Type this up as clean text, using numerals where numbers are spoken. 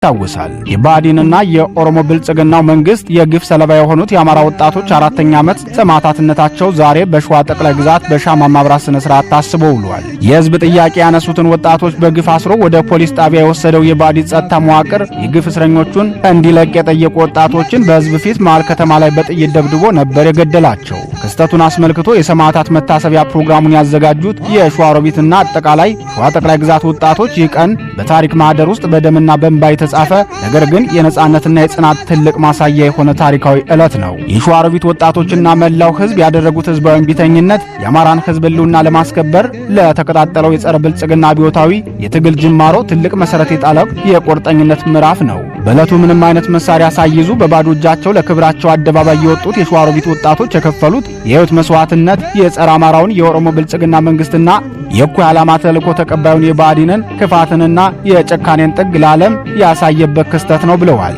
ይታወሳል። የብአዴንና የኦሮሞ ብልጽግናው መንግስት የግፍ ሰለባ የሆኑት የአማራ ወጣቶች አራተኛ ዓመት ሰማዕታትነታቸው ዛሬ በሸዋ ጠቅላይ ግዛት በሻማ ማብራት ስነ ስርዓት ታስቦ ውሏል። የህዝብ ጥያቄ ያነሱትን ወጣቶች በግፍ አስሮ ወደ ፖሊስ ጣቢያ የወሰደው የብአዴን ጸጥታ መዋቅር የግፍ እስረኞቹን እንዲለቅ የጠየቁ ወጣቶችን በህዝብ ፊት መሃል ከተማ ላይ በጥይት ደብድቦ ነበር የገደላቸው። ክስተቱን አስመልክቶ የሰማዕታት መታሰቢያ ፕሮግራሙን ያዘጋጁት የሸዋሮቢትና አጠቃላይ ሸዋ ጠቅላይ ግዛት ወጣቶች ይህ ቀን በታሪክ ማህደር ውስጥ በደምና በእንባ የተጻፈ፣ ነገር ግን የነጻነትና የጽናት ትልቅ ማሳያ የሆነ ታሪካዊ ዕለት ነው። የሸዋሮቢት ወጣቶችና መላው ህዝብ ያደረጉት ህዝባዊ እምቢተኝነት የአማራን ህዝብ ህልውና ለማስከበር ለተቀጣጠለው የጸረ ብልጽግና አብዮታዊ የትግል ጅማሮ ትልቅ መሰረት የጣለው የቁርጠኝነት ምዕራፍ ነው። በዕለቱ ምንም አይነት መሳሪያ ሳይይዙ በባዶ እጃቸው ለክብራቸው አደባባይ የወጡት የሸዋሮቢት ወጣቶች የከፈሉት የህይወት መስዋዕትነት የጸረ አማራውን የኦሮሞ ብልጽግና መንግስትና የእኩይ ዓላማ ተልእኮ ተቀባዩን የብአዴንን ክፋትንና የጭካኔን ጥግ ለዓለም ያሳየበት ክስተት ነው ብለዋል።